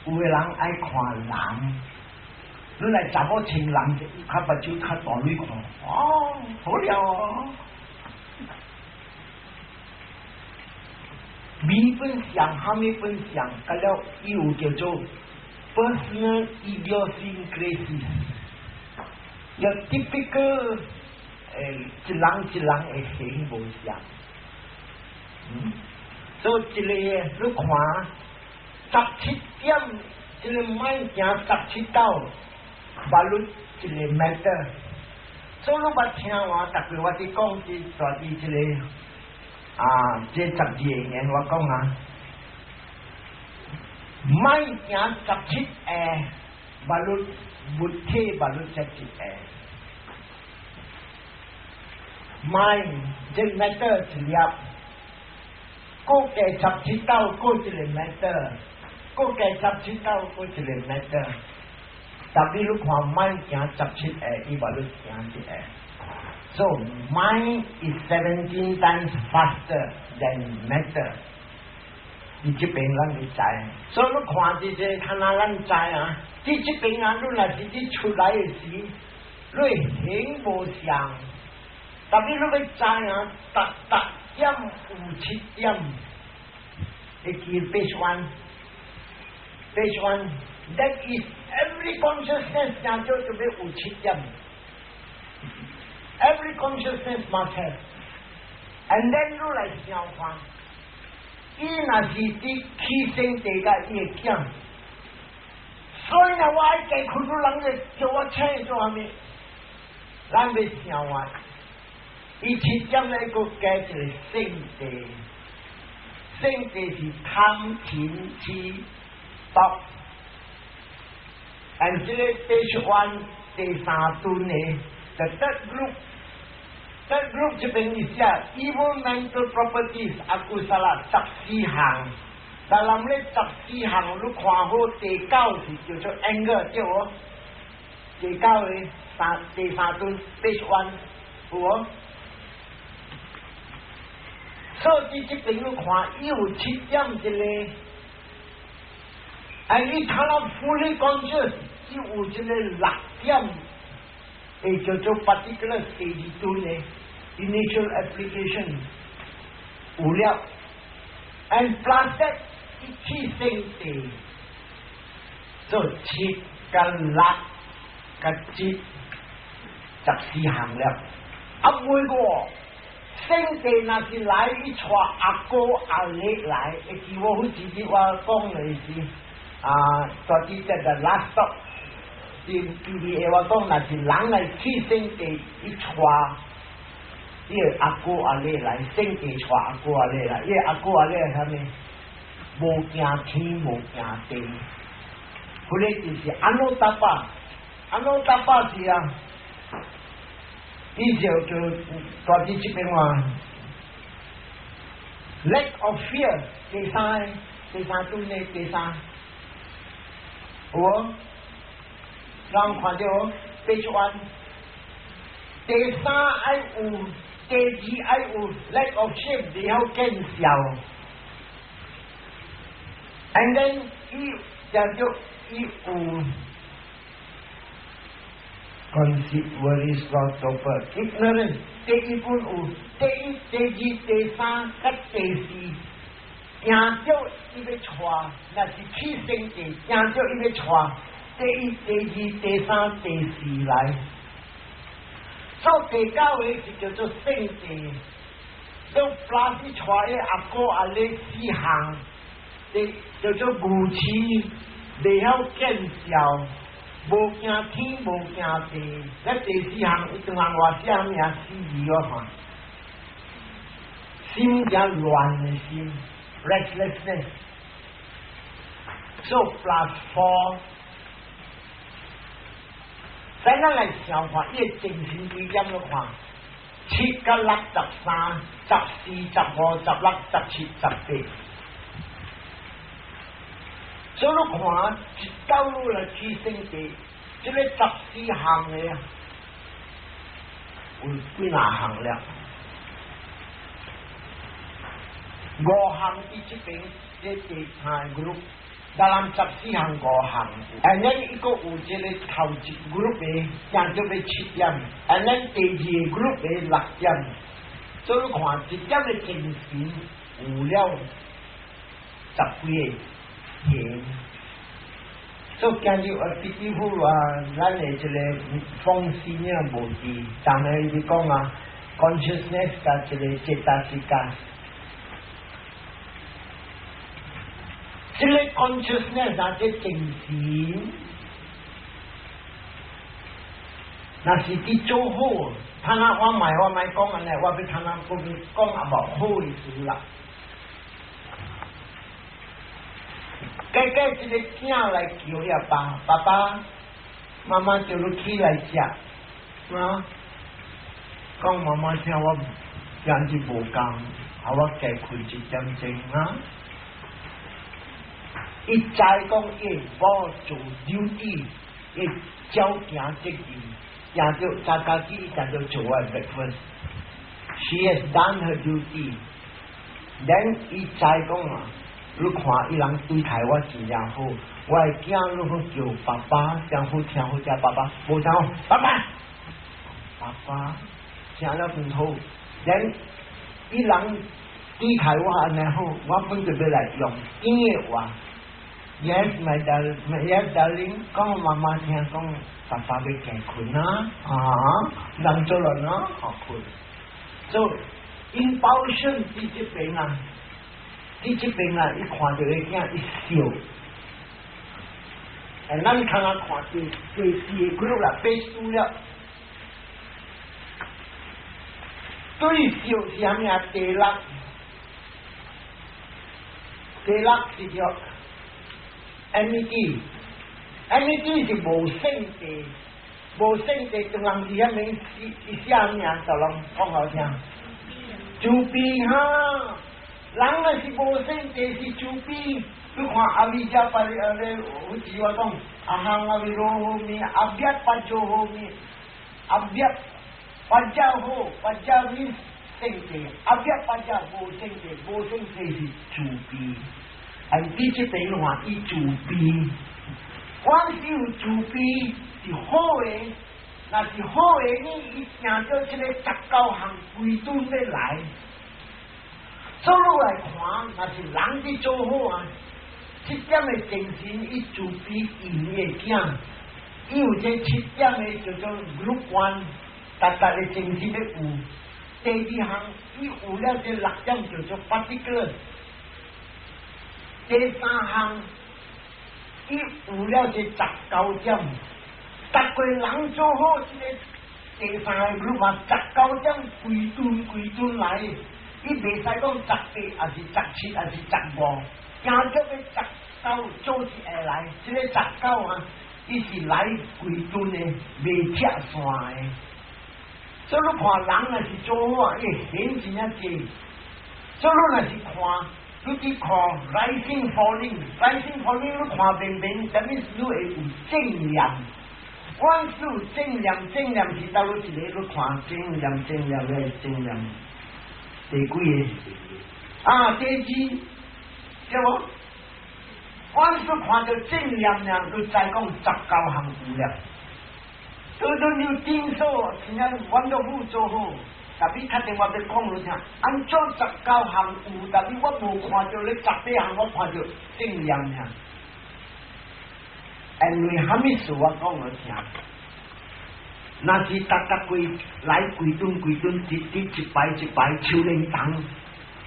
有的人愛看藍，你來查某穿藍色，伊較目睭較大蕊看，哦，好了哦。味本相，啥物本相，佮了伊有叫做 personal idiosyncrasies，有 typical 一人一人的形無相。所以這个你看17點，這个 mind 行十七道，baru 一个 matter。所以你捌聽我，特別我佇講佇大佇這个啊，這12個年我講啊，mind 行十七個，baru 物體 baru 才一個。mind 這 matter 一粒，閣加十七道，閣一个 matter，閣加十七道，閣一个 matter。特別你看 mind 行十七個，伊 baru 行一个。So mind is 17 times faster than matter。佇這邊咱就知，所以你看這些，看哪咱知啊？佇這邊啊，你若是佇出來的時，你形無相，特別你欲知啊，逐逐點有七點，會記 page one，page one，that is every consciousness 講就就欲有七點，every consciousness must have，and then 你來想看。伊若是佇起生地共伊會驚，所以若我愛加困，人就叫我請做啥物？咱欲想啊，伊七點咧閣加一个聖地，聖地是貪嗔痴毒，and 這个 page one 第三段的 the third group。Third group 這邊意思啊，evil mental properties akusala 十四項，但人咧十四項你看好第九是叫做 anger 對無？第九个三第三段 page one 有無？所以這邊你看，伊有七點一个，哎，你睇到 fully conscious，伊有這个六點，會叫做 particular 第二段的 initial application 有了，and plus that 伊起聖地，做七佮六佮七14項了，啊袂過。聖地若是來，伊帶阿哥阿妹來，會記我好幾日我講的是啊，在佇這個 last stop，佇 PDA 我講，若是人來去聖地，伊帶伊个阿哥阿妹來，聖地帶阿哥阿妹來，伊個阿哥阿妹啥物？無驚天，無驚地，彼个就是 anottappa，anottappa 是啊。伊就就大致這邊話，lack of fear，第三第三段呢，第三，有無？人看著 page one，第三愛有，第二愛有 lack of shame，然後見笑，and then 伊就叫伊有。Conceit, worry, sloth, torpor, ignorance。第一本有，第一、第二、第三、佮第四，驚著伊欲帶，若是起聖地，驚著伊欲帶，第一、第二、第三、第四來。做第九個是叫做聖地，用 plus 帶的阿哥阿咧四項，第叫做無痴，袂曉見笑，無驚天無驚地。咱第四項，伊當人話寫物啊？四字我看，心驚亂的心，restlessness。So plus four。咱咱來想看，伊的精神幾點來看？七佮六13，14、15、16、17、18。所以你看，一到路來起聖地，這个十四項的啊，有幾若項了？五項佇這邊，這第三個 group。當然十四項五項，and then 伊閣有這个頭一 group 的，行到欲七點，and then 第二個 group 的六點，所以你看一點的精神有了十幾个形。所以今日我必須話，咱的這个風水啊無佇，但係伊講啊，consciousness 佮這个 cetasika。這个 consciousness 啊，這精神，若是佇做好，他那我莫講按呢，我欲他那講講也無好意思啦。計計這个囝來叫伊阿爸，爸爸媽媽叫你起來食，啊，講媽媽聽我今日無工，予我加睏一點鐘啊。伊知講伊某做 duty，伊照行責任，行著早家己，伊定著做我 breakfast。She has done her duty。Then 伊知講啊，你看伊人對待我真正好，我的囝你好叫爸爸，真好聽好聽爸爸，無聽好爸爸，爸爸聽了真好。Then 伊人對待我按呢好，我本就欲來用囝的話。Yes, my darling, yes, darling，講媽媽聽講，爸爸欲加睏啊，啊，人做人啊，好睏。So impulsion 佇這邊啊，佇這邊啊，伊看著伊囝伊笑。哎，咱看下看第四個 group 啦，爬輸了。對笑是啥物啊？第六，第六是叫 MED，MED 是無性地，無性地，當人是啥物？伊寫名就攏講好聽。慈悲哈，人若是無性地是慈悲。你看阿彌遮巴哩阿咧，好似我講，阿行阿彌羅咪，阿別巴做好咪，阿別巴遮好，巴遮咪性地，阿別巴遮無性地，無性地是慈悲。但佇這邊話，伊慈悲，我是有慈悲是好的，若是好的呢，伊行到這个十九項規準欲來。所以來看，若是人佇做好啊，七點的精神，伊慈悲𪜶的囝，伊有這七點的叫做 group one，逐逐的精神欲有。第二項，伊有了這六點叫做 particular。第三項，伊有了這十九點，逐個人做好這个第三个 group 嘛，十九點規陣規陣來，伊袂使講十八，抑是十七，抑是15，行足欲十九做一下來，這个十九啊，伊是來規陣的，袂拆散的。所以你看人若是做好啊，伊顯真正濟。所以你若是看，你去看 rising falling，rising falling，你看明明，啥物你會有正念。我是有正念，正念是佗落一个？你看正念，正念咧，正念第幾个？啊，第二，對無？我是看著正念爾，你知講十九項有了。所以你有頂數，真正阮都好做好。特別確定我欲講你聽，按怎十九項有，但是我無看著你十八項，我看著正念爾。因為蝦米事我講予聽？若是逐逐季來幾頓幾頓，一直一擺一擺手輪動，你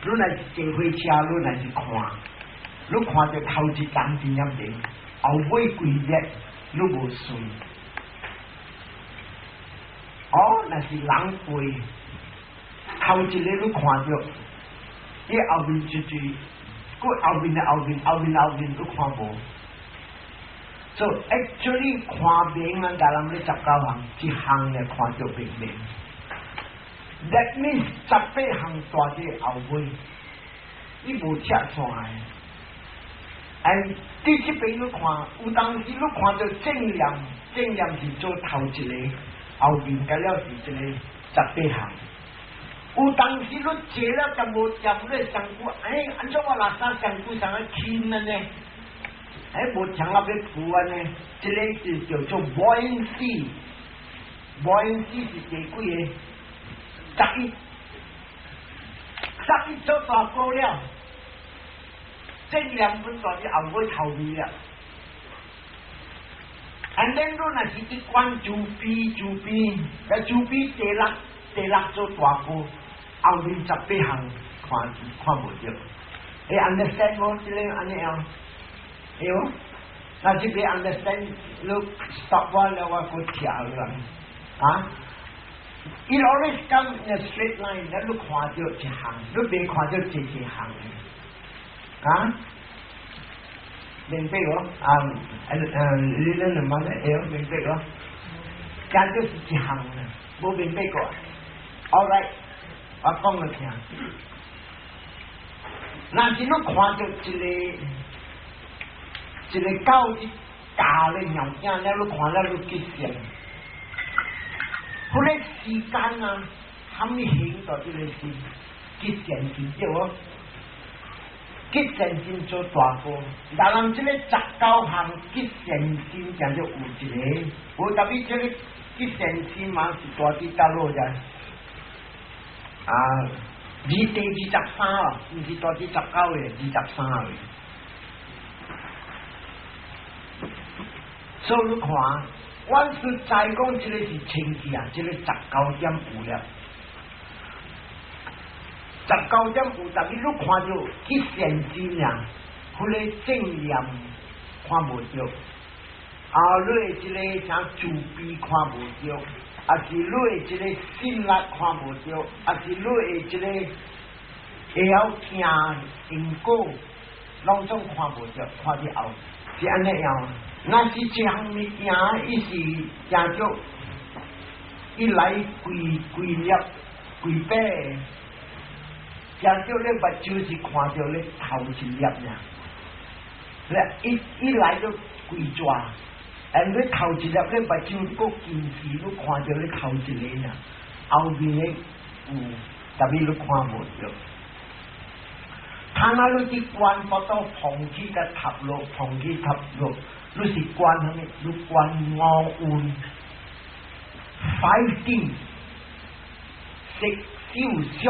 若是坐火車，你若是看，你看著頭一層真正明，後尾幾日你無順。哦，若是人過，頭一个你看著，伊後面一句，閣後面的後面，後面後面你看無。So actually 看明啊，共人咧十九項，一項咧看著明明。That means 18項蹛佇後尾，你無拆散的。And 佇這邊你看，有當時你看著正念，正念是做頭一个，後面個了是這个十八項。有當時你坐了就無掂你身軀，欸，按怎我垃圾身軀上個輕了呢？欸，無強啊，欲浮按呢？這个是叫做 buoyancy，buoyancy 是第幾個？11，11做大個了，正念本蹛佇後尾頭尾了。And then 你若是去觀慈悲，慈悲，個慈悲第六，第六做大個，後面18項看看無著。會 understand 無？這个按呢樣？會無？若是袂 understand，你 stop 我了，我閣聽了。啊？It always come in a straight line，你看著一項，你袂看著一一項。啊？明白無？啊，你恁兩問會明白無？這就是一項啦，無明白過。All right，我講予聽。若是你看著一个一个狗佇咬咧貓仔了，你看了你激性。彼个時間啊，蝦米形到這个是激善心對無？激善心做大個，但人這个十九項激善心，就有一个，有特別這个激善心嘛是蹛佇佗落遮？啊，二第23啦，毋是蹛佇十九個，23個。所以你看，阮實在講這个是清氣啊，這个十九點有了。十九點有，但是你看著激善心啊，彼个正念看無著，啊，你的這个啥慈悲看無著，抑是你的這个信力看無著，抑是你的這个會曉行因果，攏總看無著，看佇後是按呢樣。若是這項物件，伊是行著，伊來規規粒規擺。行著你目睭是看著你頭一粒爾，你一一來就規逝，and 你頭一粒你目睭閣近視，你看著你頭一个爾，後面的有，但是你看無著。他那你佇觀佛陀膨起佮塌落，膨起塌落，你是觀啥物？你觀五蘊，five things，色、受、想、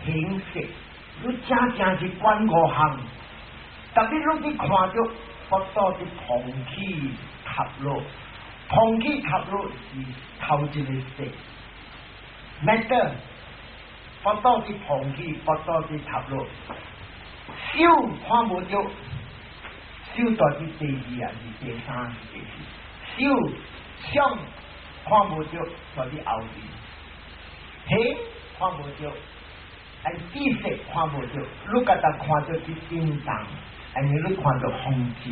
行、識，你正正是觀五項。特別你佇看著佛陀佇膨起塌落，膨起塌落是頭一个色，matter，佛陀佇膨起，佛陀佇塌落，受看無著，受蹛佇第二啊，是第三，是第四，受想看無著，蹛佇後面，行看無著，按知識看無著，你家己看著佇震動，按你看著風氣。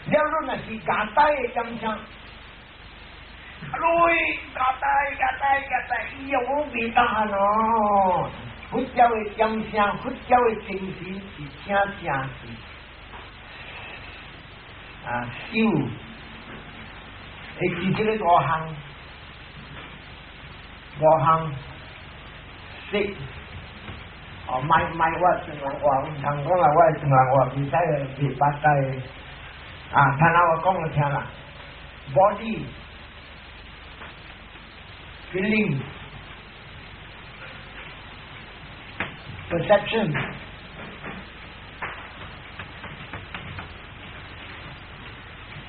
了，你若是夾帶的點聲，來夾帶夾帶夾帶，伊又無袂當咯。佛教的點聲，佛教的精神是正正是啊修，會記這个五項，五項色。哦，莫莫我像人話，毋通講啦，我像人話袂使袂捌解。啊，聽下我講予聽啦，body feeling perception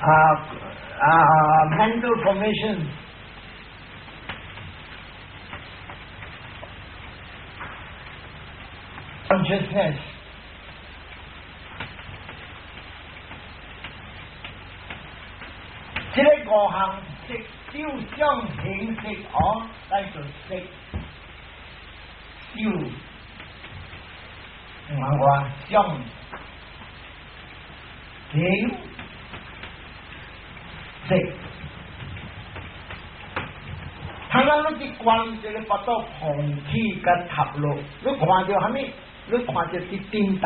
啊 mental formation。consciousness，這个五項色、受、想、行、識，哦，叫做色、受，唔係話想、行、識。通常你佇觀這个腹肚膨起佮塌落，你看著啥物？你看著佇頂大。